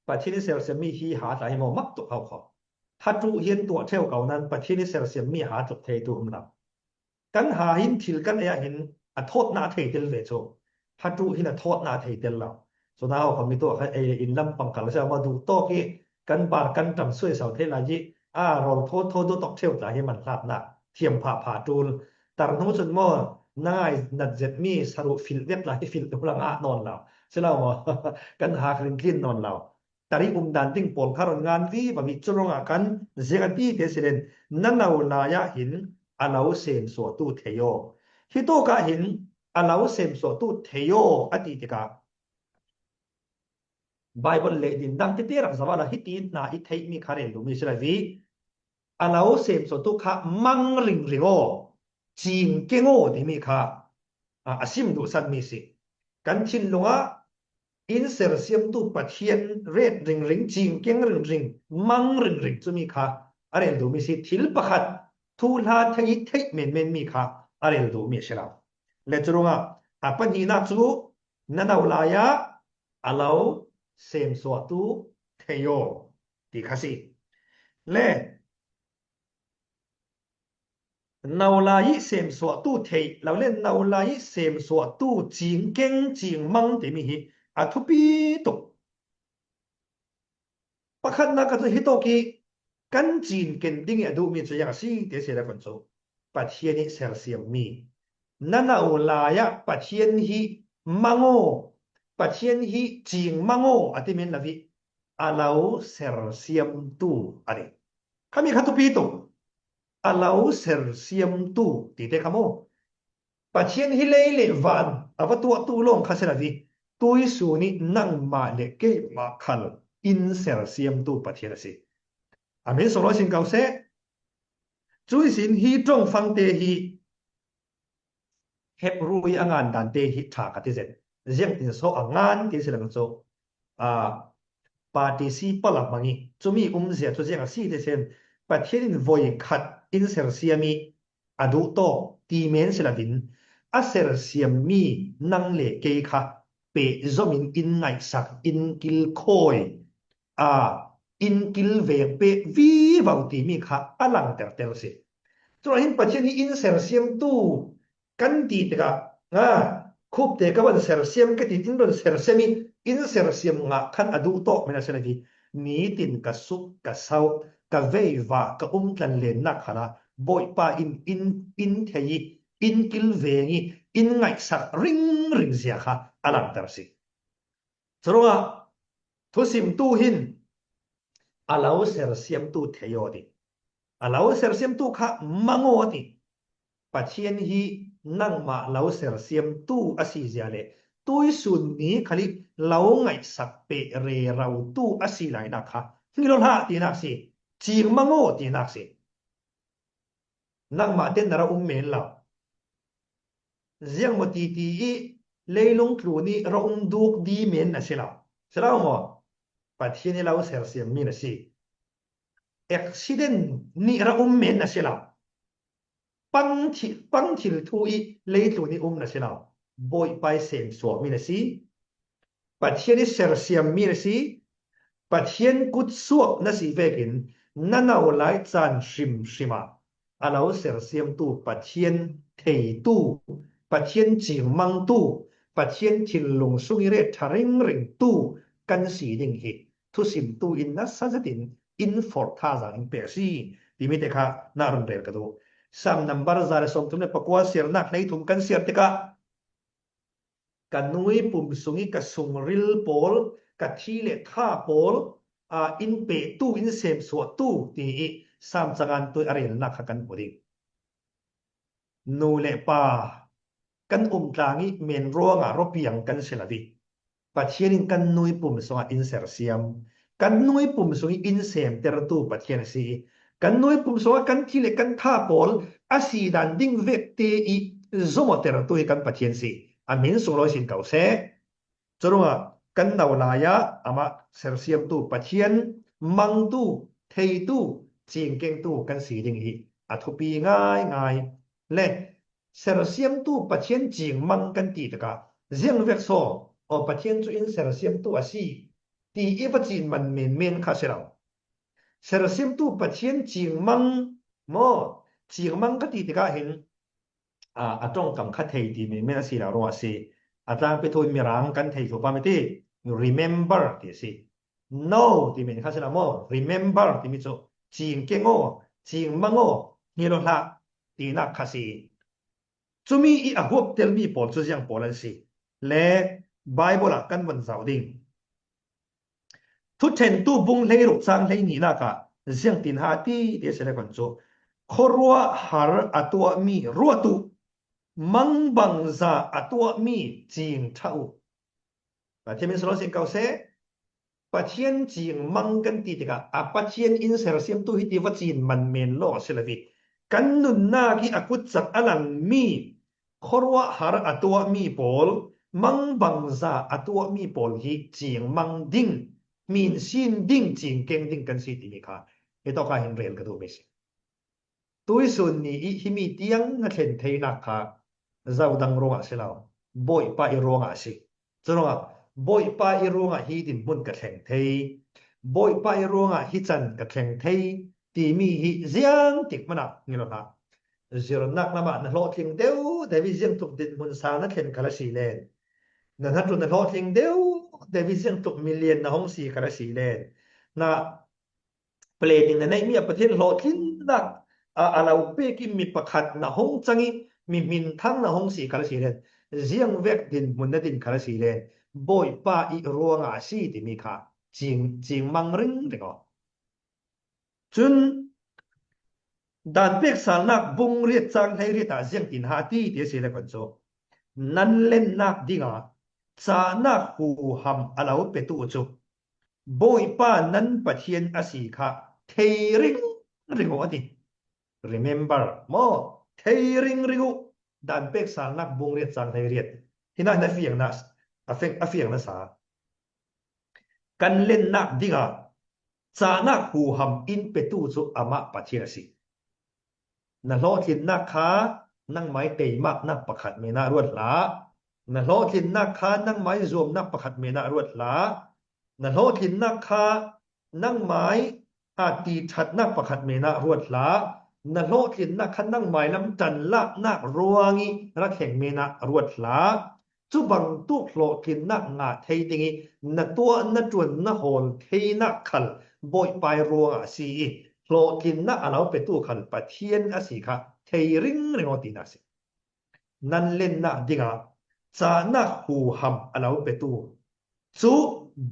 Pathian i sersiammi hi ha tla hi maw mak tuk hau kho. Ha ṭuh hian tuah ṭheu ko nan Pathian i sersiammi ha tluk theitu um lo. Kan ha hin thil kan ei ah hin a thawtna a thei tel ve cu. hatu hi na thawtna thei tel lo. So na ho kami tu kha ei in lam pang kal sa ma du to ki kan bar kan tam sui sau thei la ji. A rol tho tho du tok theu ta hi man hlat na thiam pha pha tul. Tar nu chun mo na ngai nat zet mi saru fil vet la hi fil tu lang a non lo. Sila mo kan hak rin tlin non lo. Tari um dan ding pawl kha ron ngan vi va mi churong a kan ziak a ti te silen na nau lai a hin a lo sem suah tu thei aw. Hi to ka hin a lo sem suah tu thei aw a ti te ka. Bible le din dang te te rak zawa la hi ti na i thei mi kha rel du mi sila vi. A lo sem suah tu kha mang ring ring aw. Cing keng aw ti mi kha a, a sim du san mi si. Kan thinlung ah in sersiamtu Pathian ret ringring, cingkeng ringring, mang ringring cu mi kha a rel duhmi si. Thil pakhat thuhla thei theih menmen mi kha a rel duhmi a si lo. Le cu ruangah a pahnihnak cu na no lai ah a lo semsuahtu thei aw ti kha si. Le no lai ih semsuahtu theih lo le no lai ih semsuahtu cingkeng cingmang timi hi a thupi tuk. Pakhatnak ah cu hitawk ih kan cinken ding ih a duhmi cu ziang a si ti a si le kun cu Pathian ih sersiammi na no lai ah Pathian hi mang aw, Pathian hi cingmang aw a timi lo ih a lo sersiamtu a si. Khami kha thupi tuk. A lo sersiamtu ti te kha maw? Pathian hi lei le van a va tuahtu lawng kha si lo ih tuihsun ih nangmah le keimah khal in sersiamtu Pathian a si. A min sunglawi sin ko seh. Cu ihsin hi ṭongfangte hi Hebru ih a ngan dante hi ṭha ka ti zet. Ziangtin so a ngan ti si lo cu, a, participle a hmang ih cumi umzia cu ziang a si ti sin Pathian in voi khat in sersiam ih a duh tawk ti men si lo in a sersiammi nang le kei kha pehzom in in ngaihsak, in kilkhawi, a, in kilveng peh vivo timi kha a langter tel si. Curuangah hin Pathian hi in sersiamtu kan ti tikah, a, khupte ka van sersiam ka ti in van sersiam ih in sersiam ngah khan a duh tawk men a si lo hi. Nitin ka suk ka sauh ka veivah ka um tlan lennak khalah Bawipa in in in thei ih in kilveng ih in ngaihsak ringring zia kha a langter si. Curuangah thusimtu hin a lo sersiamtu thei aw ti. A lo sersiamtu kha mang aw ti. Pathian hi nangmah lo sersiamtu a si zia le tuihsun ni khal ih lo ngaihsak peh rerotu a si lainak kha ngilh aw hlah tinak si. Cingmang aw tinak si. Nangmah ten na ra um men lo. Ziangmaw titi ih leilung tlun ih ra um duk di men na si lo. Si lo maw? Pathian ih lo sersiam mi na si. Accident nih ra um men na si lo. Pang thi-, pang thil thu ih leitlun ih um na si lo. Bawipa ih semsuah mi na si. Pathian ih sersiam mi na si. Pathian kutsuak na si vekin na no lai caan hrimhrim ah a lo sersiamtu Pathian theitu, Pathian cingmangtu, Pathian thinlung sung ih ret ṭha ringringtu kan si ding hi thusimtu in nasa zetin in forh thazaang in pek a si timi te kha na run rel ka duh. Sam nambar za le sawmthum le pakua siarnak hleithum kan siar tikah ka nui pum sung ih ka sungril pawl, ka thi le tha pawl, a, in pehtu, in semsuahtu ti ih Sam cangan tu ih a relnak kha kan hmu ding. Nu le pa kan um tlang ih men ruangah ruapiang kan si lo ih Pathian in kan nui pum sungah in sersiam. Kan nui pum sung ih in semtertu Pathian a si ih kan nui pum sungah kan thi le kan tha pawl a si dan ding vekte ih zumawtertu hi kan Pathian si. A min sunglawi sin ko seh. Curuangah kan no lai ah amah sersiamtu Pathian, mangtu, theitu, cingkengtu kan si ding hi a thupi ngaingai. Le sersiamtu Pathian cingmang kan ti tikah ziang vek saw, aw, Pathian cu in sersiamtu a si ti i va cin man menmen kha si lo. Sersiamtu Pathian cingmang maw? Cingmang ka ti tikah hin, a, a ṭongkam kha thei ti menmen a si lo ruangah a si. A tlangpi thu in Mirang kan thei thluh pa mi ti, remember ti si. Know ti min kha si lo maw, remember ti mi chu, cing keng aw, cing mang aw, ngil aw hlah, tinak kha si. Cumi i a huap tel mi pawl cu ziang pawl an si. Le Bible ah kan von zau ding. Thuṭhentu bung hleiruk cang hleihnih nak ah ziang tin ha ti ti a si le kan cu, khuaruah har a tuahmi ruat uh, mangbangza a tuahmi cing ṭha uh. Pathian min salo sin ko seh. Pathian cing mang kan ti tikah a Pathian in sersiamtu hiti va cin man men lawng a si lo i, kan nunnak i a kutcak a langmi khuaruah har a tuahmi pawl, mangbangza a tuahmi pawl hi cing mang ding, min sin ding, cing keng ding kan si timi kha hitawk ah hin rel ka duhmi si. Tuisun ni i himi tiang a thlen theinak kha zodang ruangah si lo, Bawipa i ruangah a si. Curuangah Bawipa i ruangah hi dinhmun ka thleng thei, Bawipa i ruangah hi can ka thleng thei timi hi ziang tik hmanah ngil aw hlah. Zirnak lamah na hlawhtling deuh deuh i ziang tluk dinhmun sang na thlen kha la si len, na hnaṭuan na hlawhtling deuh deuh i ziang tluk milian na hong si kha la si len, na planning na neihmi ah Pathian hlawhtlinnak a, a lo pek i mi pakhat na hong cang i mi hminthang na hong si kha la si len, ziang vek dinhmun na din kha la si len, Bawipa i ruangah a si timi kha cing, cing mang ringring aw. Cun dan pek salnak bung riat cang hleiriat ah ziang tin ha ti ti a si le kan cu, nan lennak dingah cahnak huham a lo petu cu Bawipa nan Pathian a si kha thei ringring uh a ti. Remember maw? Thei ringring uh. Dan pek salnak bung riat cang hleiriat. Hinah na fiangna, a fiang, a fiangna sa. Kan lennak dingah cahnak huham in petu cu amah Pathian a si. Na hlawhtlinnak kha nangmai teimaknak pakhat menah ruat hlah. Na hlawhtlinnak kha nangmai zuamnak pakhat menah ruat hlah. Na hlawhtlinnak kha nangmai a tiṭhatnak pakhat menah ruat hlah. Na hlawhtlinnak kha nangmai lam ṭanlaknak ruang i ra thleng menah ruat hlah. Cu bangtuk hlawhtlinnak ngah thei ding i na tuah na ṭuan na hawl theinak khal Bawipa i ruangah a si i, hlawhtlinnak a lo petu khal Pathian a si kha thei ringring aw tinak a si. Nan lennak dingah cahnak huham a lo petu cu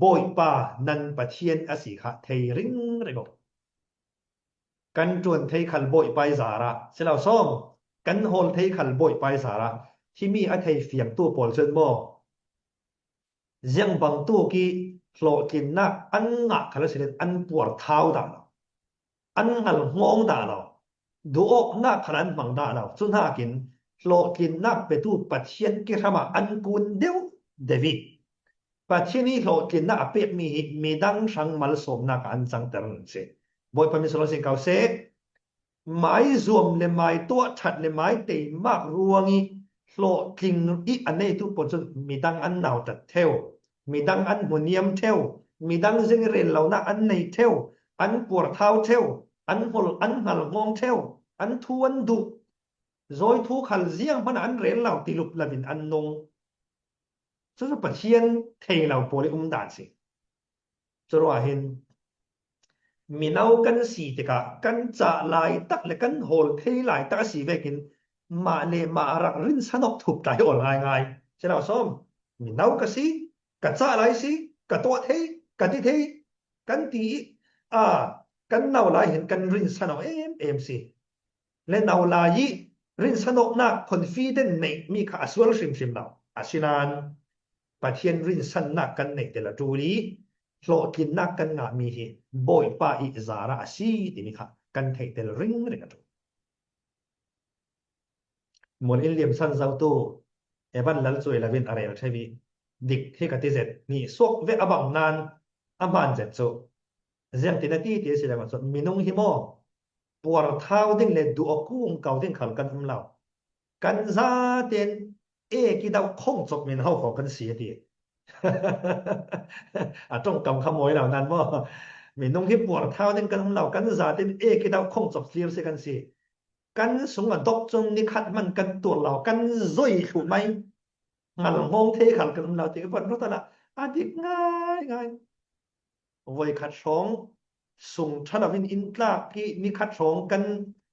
Bawipa nan Pathian a si kha thei ringring aw. Kan ṭuan thei khal Bawipa i zarah si lo sawm, kan hawl thei khal Bawipa i zarah himi a thei fiangtu pawl cun maw, ziang bangtuk i hlawhtlinnak an ngah khal a si len an puarthau dah lo, an hngalhngawn dah lo, duhawknak khal an hmang dah lo. Cu hnakin hlawhtlinnak petu Pathian kehram ah an kun deuh deuh i, Pathian i hlawhtlinnak a pekmi hi midang hrang malsawmnak ah an cangter an si. Bawipa min sawm sing ko seh. Mai zuam le mai tuah ṭhat le mai teimak ruang i hlawhtling i a neitu pawl cun midang an nautat theu, midang an hmuniam theu, midang zing rel lonak an nei theu, an puarthau theu, an hol, an hngalhngawn theu, an thu an duh, zawi thu khal ziang hmanh an rel lo ti lup lo in an nung. Cucu Pathian thei lo pawl i um dan si. Curuah hin mino kan si tikah kan cah laitak le kan hawl thei laitak a si vekin mah le mah a rak rinsan awk thup tlai awl ngaingai. Si lo sawm, mino ka si, ka cah lai si, ka tuah thei, ka ti thei, kan ti i, a, kan no lai hin kan rinsan awk em em si. Le no lai i rinsan awknak confident neihmi kha a sual hrimhrim lo. Asinain Pathian rinsannak kan neih tel a ṭul i hlawhtlinnak kan ngahmi hi Bawipa i zarah a si timi kha kan theih tel ringring a ṭul. Mual in liamsan zotu Evan Lalcuai lovin a rel ṭheu i dik hi ka ti zet, nih suak ve a bang nan a hmaan zet cu ziangtin a ti ti a si le cun minung hi maw, puarthau ding le duh a kung ko ding khal kan um lo. Kan zaten ek i dauh khong cawp men ho ko kan si a ti. A ṭongkam kha mawi lo nan maw? Minung hi puarthau ding kan um lo, kan zaten ek i dauh khong cawp clear si kan si. Kan sungah dok cung nikhat hman kan tuar lo, kan zoi thluh mai. ngal ngawng thei khal kan um lo ti ka von rawt a la, a dik ngai ngai. Voi khat hrawng sung ṭha lovin in tlak hi ni khat hrawng kan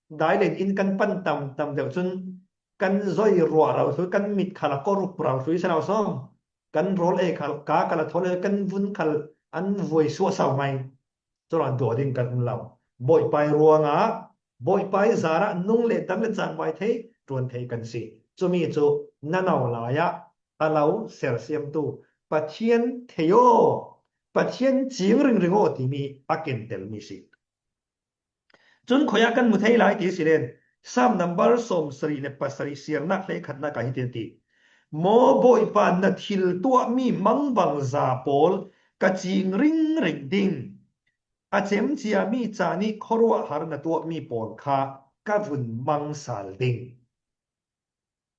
dai len in kan pan tam tam deuh chun kan zoi ruah rau hlui, kan mit khal a kawrup rau hlui se lo sawm. Kan rawl ei khal ka kal a thawl kan vun khal an vuai suah sau mai. Chuan duah ding kan um lo. Bawipai ruangah, Bawipai zarah nung leh dam leh changvai thei, ṭuan thei kan si. Chumi chu na no laiah a lo sersiamtu Pathian thei aw, Pathian ching ringring aw timi a kentel mi si. Chun khawiah kan hmu thei lai ti si len, Sam number sawmsarih leh pasarih siarnak hleikhatnakah hitin ti, maw Bawipa, na thil tuah mi mangbangza pawl ka ching ringring ding. A chemchia mi chanih khuaruahhar na tuah mi pawl kha ka vun mangsal ding.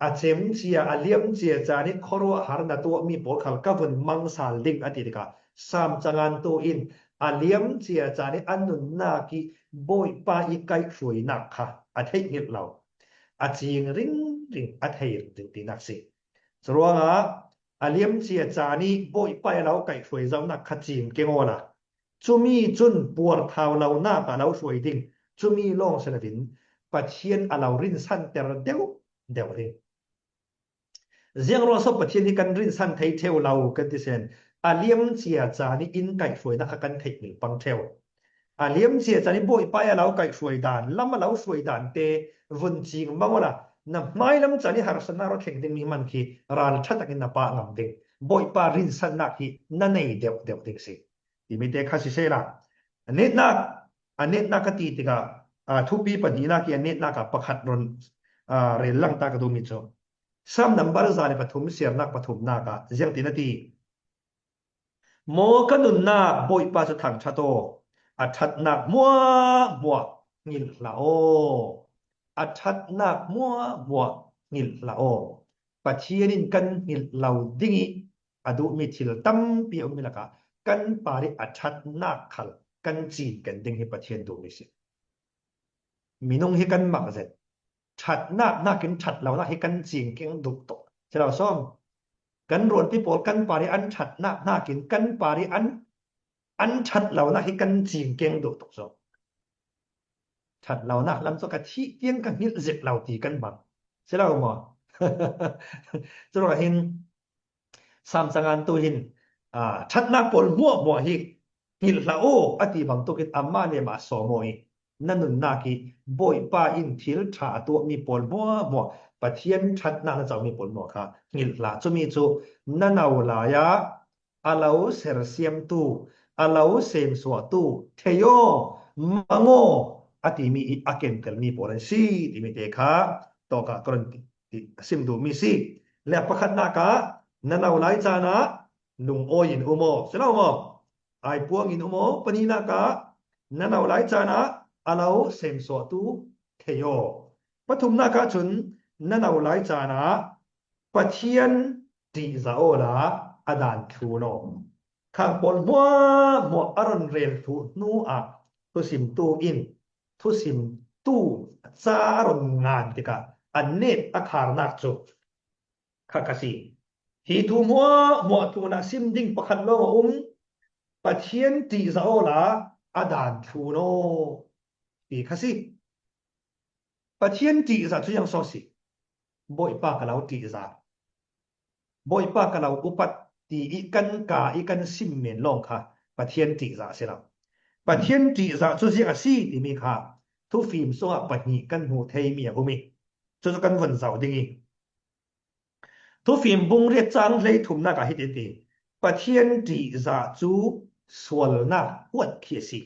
A chemchia, a liamchia chanih khuaruahhar na tuah mi pawl khal ka vun mangsal ding a ti tikah, Sam changantu in a liamchia chanih a nunnak hi Bawipa i kaihhruainak kha a theihnghilh lo, a ching ringring, a thei ringring tinak si. Churuangah a liamchia chanih Bawipa i lo kaihhruai zonak kha ching keng aw la, chumi chun puarthau lonak a lo hruai ding, chumi lawng si lovin Pathian a lo rinsanter deuh deuh ding. Ziang ruang saw Pathian hi kan rinsan thei theu lo kan ti sen, a liamchia chanih in kaihhruainak kha kan theihnghilh pang theu. A liamchia chanih Bawipa i a lo kaihhruai dan, lam a lo hruai dan te vun ching mang aw la, na hmai lam chanih harsatna raw thleng ding mi man khi ral ṭha takin na pah ngam ding. Bawipa rinsannak hi na nei deuh deuh ding si. Timi te kha si sela. A netnak, a netnak ka ti tikah, a, thupi pahnihnak hi a netnak ah pakhat rawn, a, rel lang ta ka duh mi chu. Sam number za leh pathum siarnak pathumnak ah ziang tin a ti. Maw ka nunnak Bawipa chu thangṭhat aw, a ṭhatnak hmuahhmuah nghilh hlah aw, a ṭhatnak hmuahhmuah nghilh hlah aw. Pathian in kan nghilh lo ding i a duhmi thil tampi a um mi lakah kan parih a ṭhatnak khal kan chin ken ding hi Pathian duhmi si. Minung hi kan mak zet. Ṭhatnak hnakin ṭhat lonak hi kan ching keng duh tawh si lo sawm. Kan ruanpi pawl kan parih an ṭhatnak hnakin kan parih an, an ṭhat lonak hi kan ching keng duh tawh sawm. Ṭhat lonak lam chu ka thih tiang ka nghilh zet lo ti kan hmang si lo maw? Churuangah hin Sam changantu hin, a, ṭhatnak pawl hmuahhmuah hi nghilh hlah aw a ti bang tukin amah leh amah sawm aw i, na nunnak hi Bawipa in thil ṭha a tuah mi pawl hmuahhmuah, Pathian ṭhatnak na chau mi pawl hmuah kha nghilh hlah. Chumi chu na no laiah a lo sersiamtu, a lo semsuahtu, thei aw, mang aw a timi i a kentel mi pawl an si timi te kha tawkah ka rawn ti, ti sim duh mi si. Leh pakhatnakah na no lai chanah lungawiin um aw si lo maw? Aipuangin um aw. Panihnakah na no lai chanah a lo semsuahtu thei aw. Pathumnakah chun na no lai chanah Pathian ṭihzah aw la a dan thlun aw. Khang pawl hmuahhmuah a rawn rel thluh hnuah thusimtu in thusimtu cha a rawn ngan tikah a net a kharnak chu kha kha si. Hi thu hmuahhmuah thlunah sim ding pakhat lawng a um, Pathian ṭihzah aw la a dan thlun aw ti kha si. Pathian ṭihzah chu ziang saw si? Bawipa ka lo ṭihzah, Bawipa ka lo upat ti i kan ka i kan sim men lawng kha Pathian ṭihzah si lo. Pathian ṭihzah chu ziang a si timi kha thufim sungah pahnih kan hmuh thei mi a um i, chu chu kan vun zauh ding i. Thufim bung riat chang hleithumnakah hitin ti, Pathian ṭihzah chu sualnak huat khi a si.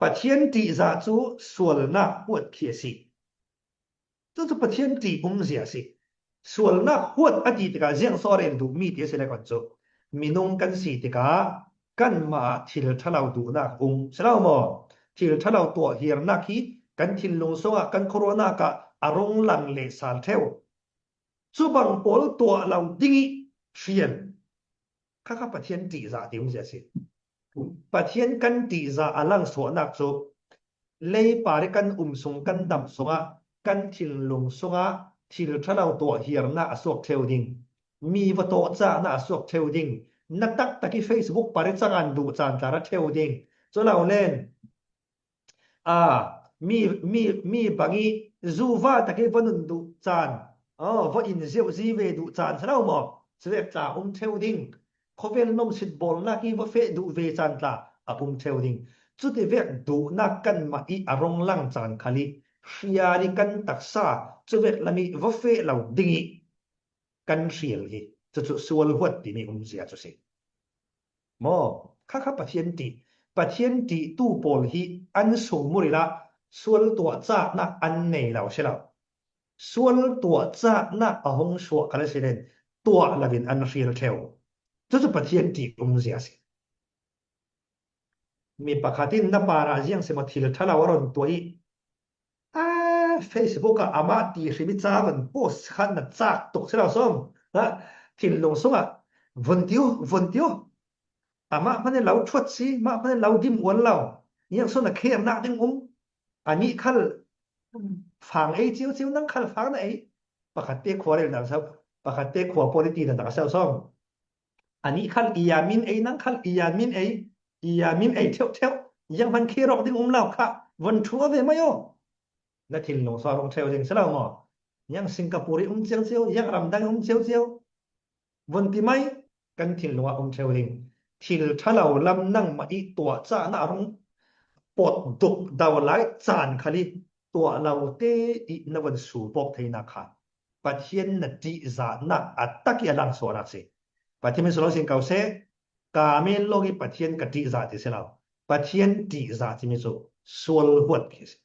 Pathian ṭihzah chu sualnak huat khi a si. Chu chu Pathian ṭih umzia a si. Sualnak huat a ti tikah ziang saw a rel duh mi ti a si le khawn chu, minung kan si tikah kanmah ah thil ṭha lo duhnak um si lo maw? Thil ṭha lo tuah hiarnak hi kan thinlung sungah kan khuaruahnak ah a rung lang leh sal theu. Chubang pawl tuah lo ding i hrial kha kha Pathian ṭihzah ti umzia si. Pathian kan ṭihzah a langsuahnak chu leiparih kan um sung kan dam sungah kan thinlung sungah thil ṭha lo tuah hiarnak a suak theu ding. Mi va tawh cahna a suak theu ding. Na taktak i Facebook pare cang an duh caan tla ra theu ding. Cu lo len, a, mi, mi, mi bang i zuva tak i va nun duh caan, aw, va in ziauzi ve duh caan si lo maw? Cuvek tla um theu ding. Khawvel nomsit bawlnak i va feh duh ve caan tla a um theu ding. Cuti vek duhnak kanmah i a rung lang caan khal i hrial i kan taksa cuvek lam i va feh lo ding i kan hrial hi. Cucu sual huat timi umzia cu si. Maw, kha kha Pathian ṭih, Pathian ṭihtu pawl hi an sungmur i lah sual tuah cahnak an nei lo si lo. Sual tuah cahnak a hung suak khal a si len tuah lo in an hrial theu. Cucu Pathian ṭih umzia si. Mi pakhat in na parah ziang si maw thil ṭha lo a run tuah i, a, Facebook ah amah ti hrim i ca van post khan na cak tuk si lo sawm. Ha, thinlung sungah vun ti uh, vun ti uh. Amah hmanh in lo ṭhuat si, mah hmanh in lo dim ual lo. Ziang so na khernak ding um. Anih khal fang ei cio cio, nang khal fang na ei. Pakhat te khua rel na sau, pakhat te khua pawl i ti na dak sau sawm. Anih khal i ya min ei, nang khal i ya min ei, i ya min ei theuh theuh. Ziang hman khi rawk ding um lo kha, von thu a ve mai aw. Na thinlung sa rung theu ding si lo maw? Ziang Singapore i um cio cio, ziang ramdang i um cio cio. Von ti mai, kan thinlung ah um theu ding. Thil ṭha lo lam nangmah i tuah cahnak a rung pawt duk do lai caan khal i tuah lo te i na von sulpawk theinak kha Pathian na ṭihzahnak a tak i a langsuahnak si. Pathian min sung lo sin ko seh, ka men lawng i Pathian ka ṭihzah ti si lo. Pathian ṭihzah timi cu sual huat khi si.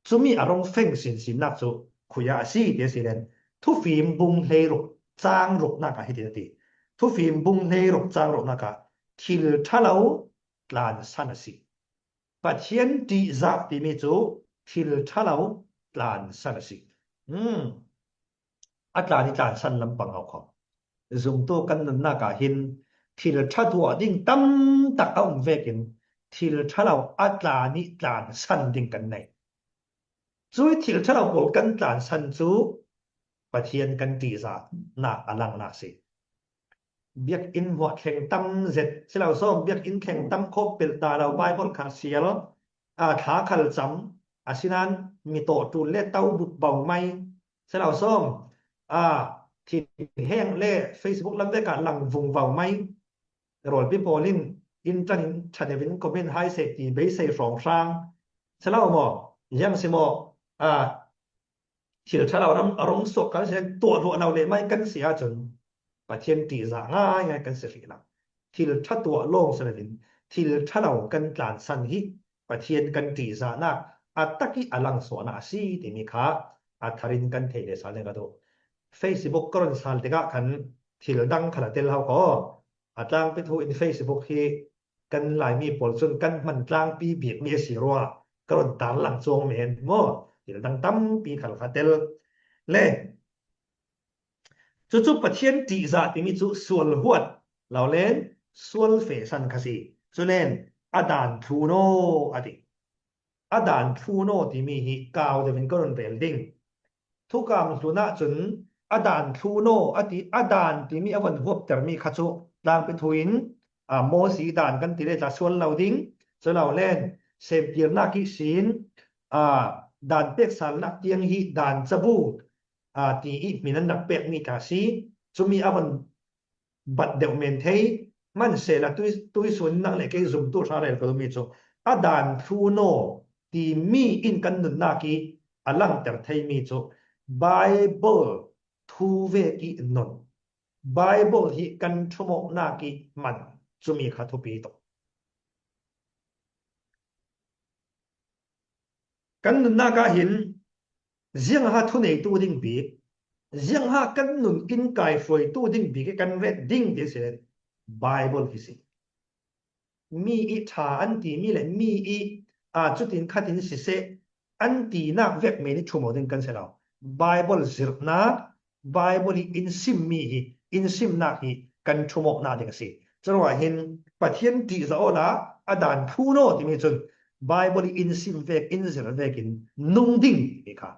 Cumi a rung feng sinsinnak cu khui ah a si ti a si len, Thufim bung hleiruk cang ruknak ah hiti a ti. Thufim bung hleiruk cang ruknak ah thil ṭha lo tlansan a si. Pathian ṭihzah timi cu thil ṭha lo tlansan a si. Hmm. A tlan i tlansan lampang au kho. Zumtu kan nunnak ah hin thil ṭha tuah ding tam tak a um vekin thil ṭha lo a tlan i tlansan ding kan nei. Cui thil ṭha lo pawl kan tlansan cu Pathian kan ṭihzahnak a langnak si. Biakinn hmuah thleng tam zet si lo sawm, biakinn thleng tam khawh pelh ta lo, Baibal kha sial, a, thla khal cam, asinain mi tawh ṭul le to bup bo mai si lo sawm, a, thinheng le Facebook lam vek ah lang vung vo mai. Rawlpi pawl in inn ṭan in ṭha deuh in comment hai seh ti beisei hrawnghrang si lo maw? Ziang si maw? A, thil ṭha lo ram a rung suak kan si, tuah luah lo leh mai kan si ahcun Pathian ṭihzah ngaingai kan si hrih lo. Thil ṭha tuah lawng si loin thil ṭha lo kan tlansan hi Pathian kan ṭihzahnak a tak i a langsuahnak a si timi kha a thar in kan theih leh sal ding ka duh. Facebook ka run sal tikah khan thil dang khal a tel hau ko. A tlangpi thu in Facebook hi kan Laimi pawl cun kan hman tlangpi bikmi a si ruangah ka run tarlang cuang men maw? Thil dang tampi khal kha tel le. Cucu Pathian ṭihzah timi cu sual huat lo len sual fehsan kha si. Cu len a dan thlu naw a ti. A dan thlu naw timi hi kau deuh in ka run rel ding. Thukam hlun ahcun a dan thlu naw a ti, a dan timi a von huaptermi kha cu tlangpi thu in, aa, Mosi dan kan ti le tla sual lo ding, cu lo len semkirnak ihsin, aa, dan peksalnak tiang hi dan cabu, aa, ti i hmin an rak pekmi tla si. Cumi a von bat deuh men thei, hmansehla tui, tuisun nang le kei zumtu hra rel ka duhmi cu a dan thlu naw timi in kan nunnak i a langter theimi cu Baibal thu vek i nun, Baibal hi kan ṭhumawknak i man, cumi kha thupi tuk. Kan nunnak ah hin ziangha thuneitu ding bik, ziangha kan nun in kaihruaitu ding bik i kan ret ding ti si le Baibal hi si. Mi i ṭha an timi le mi i, aa, cutin khatin siseh an tinak vek men i ṭhumawk ding kan si lo. Baibal zirhnak, Baibal i in simmi hi, in simnak hi kan ṭhumawknak ding a si. Curuangah hin Pathian ṭihzah awla a dan thlu naw timi cun Baibal i in sim vek, in zirh vekin nung ding timi kha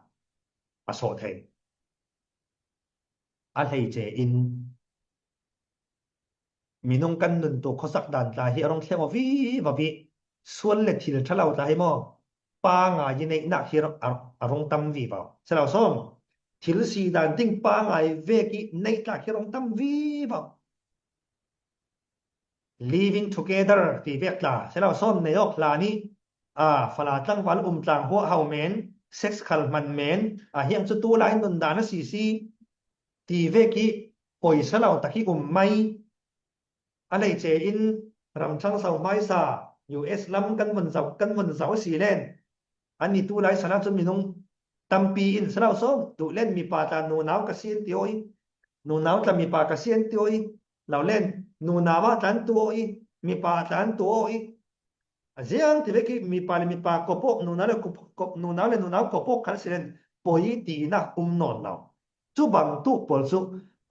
a sawh thei. A hleice in minung kan nun tu khuasak dan tla hi a rung thleng aw vivo i, sual le thil ṭha lo tla hi maw, pangai i neihnak hi a, a rung tam vivo. Si lo sawm, thil si dan ding pangai vek i neih tla hi a rung tam vivo. Living together ti vek tla, si lo sawm, nei awk hlan i, a, fala tlangval um tlang huah hau men, sex khal hman men, a hiang cu tulai nun dan a si si ti vek i, poi si lo tak i um mai. A lei ce in ramthang so hmaisa U S lam kan vun zoh, kan vun zoh a si len, an i tulai sana cun minung tampi in si lo sawm, duh len mipa tla nunau ka si an ti aw i, nunau tla mipa ka si an ti aw i, lo len nunau ah tla an tu aw i, mipa ah tla an tu aw i, a ziang ti vek i mipa le mipa kawpawk, nunau le kawp-, kawp-, nunau le nunau kawpawk khan si len poi tinak um nawn lo. Cu bangtuk pawl cu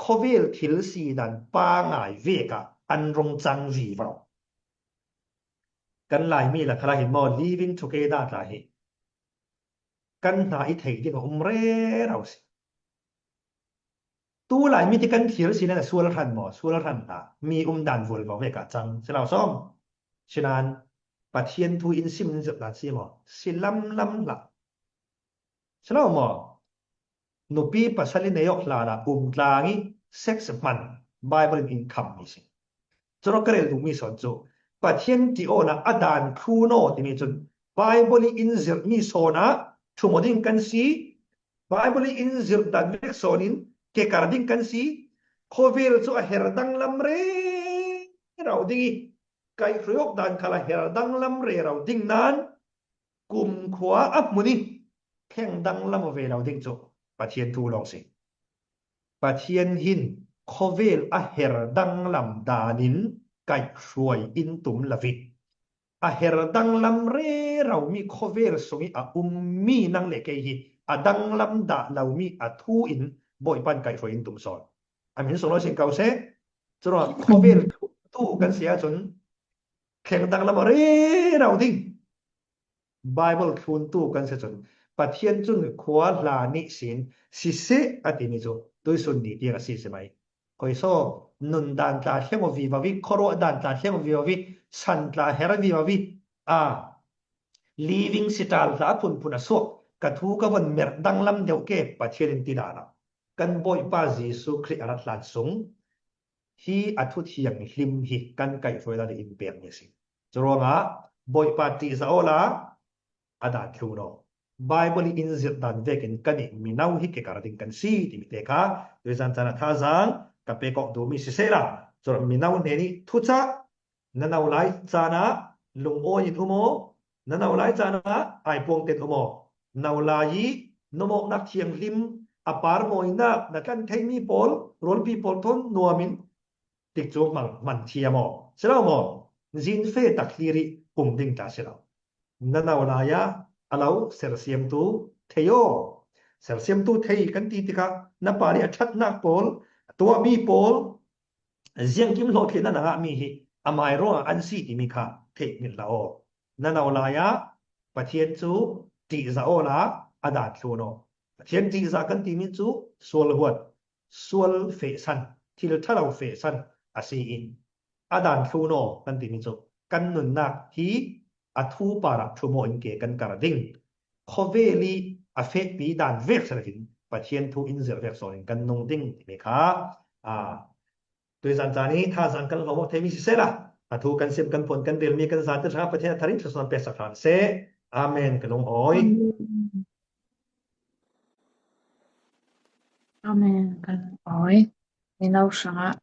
khawvel thil si dan pangai vek ah an rung cang vivo. Kan Laimi lakah hin maw, living together tla hi kan hna i thei ding a um rero si. Tulai mi ti kan thlir si le sual hran maw, sual hran hna mi um dan vulvo vek ah cang si lo sawm. Sinan Pathian thu in sim in zirh dan si maw, si lamlam hlah. Si lo maw? Nupi pasal i nei awk hlan ah um tlang i sex hman Bible in in kham mi si. Curawh ka rel duhmi sawn cu Pathian ṭih awna a dan thlun aw timi cun Bible i in zirhmi sawn ah ṭhum aw ding kan si. Bible i in zirh dan vek sawn in kekar ding kan si. Khawvel cu a her danglam rero ding i, kaihhruai awk dan khal a her danglam rero ding nan kumkhua a hmun i thleng danglam aw ve lo ding cu Pathian thu lawng si. Pathian hin khawvel a her danglam danin kaihhruai in tum lo i, a her danglam rero mi khawvel sung i a um mi nang le kei hi a danglam dah lo mi a thu in Bawipa in kaihhruai in tum sawn. A min sung lo sin ko seh, curuangah khawvel tu kan si ahcun thleng danglam aw rero ding. Bible thluntu kan si cun Pathian cun khua hla nih sin siseh a timi cu tuisun ni tiang a si si mai. Hoi saw, nun dan tla thleng aw vivo i, khuaruah dan tla thleng aw vivo i, san tla her vivo i, a, living sital tla a phunphun a suak, ka thu ka von merh danglam deuh ke Pathian in ti dan ah kan Bawipa Jesuh Khrih a rat hlan sung hi a thu thianghlim hi kan kaihhruai dan in pekmi a si. Curuangah Bawipa ṭihzah awla a dan thlun aw. Bible i in zirh dan vekin kan i mino hi kekar ding kan si timi te kha tuizan caan ah thazaang ka pek awk duhmi sisehla, curuangah mino hnen i thucah na no lai caan ah lungawi in um aw, na no lai caan ah aipuang ten um aw. No lai i numawknak thianghlim a par mawinak na tlan theimi pawl, rualpi pawl thawn nuam in tikcu hmang hman thiam aw. Si lo maw? Zinfe tak hlir i pum ding tla si lo. Na no lai ah a lo sersiamtu thei aw. Sersiamtu thei kan ti tikah na pa nih a ṭhatnak pawl, a tuahmi pawl, ziangkim hlawhtlinnak na ngahmi hi amai ruangah an si timi kha theih hmanh hlah aw. Na no lai ah Pathian cu ṭihzah awla a dan thlun aw. Pathian ṭihzah kan timi cu sual huat, sual fehsan, thil ṭha lo fehsan a si i, a dan thlun aw kan timi cu kan nunnak hi a thu parah ṭhum aw in ke kan kar ding. Khawvel i a fehpi dan vek si loin Pathian thu in zirh vek sawn in kan nung ding timi kha, aa, tuizan caan i thazaang kan lawm awk theimi sisehla, a thu kan sim, kan phuan, kan relmi kan zate hrangah Pathian a thar in thluasuah peksak hram seh. Amen. Ka lungawi. Amen. Amen. Ka lungawi. Mino hrangah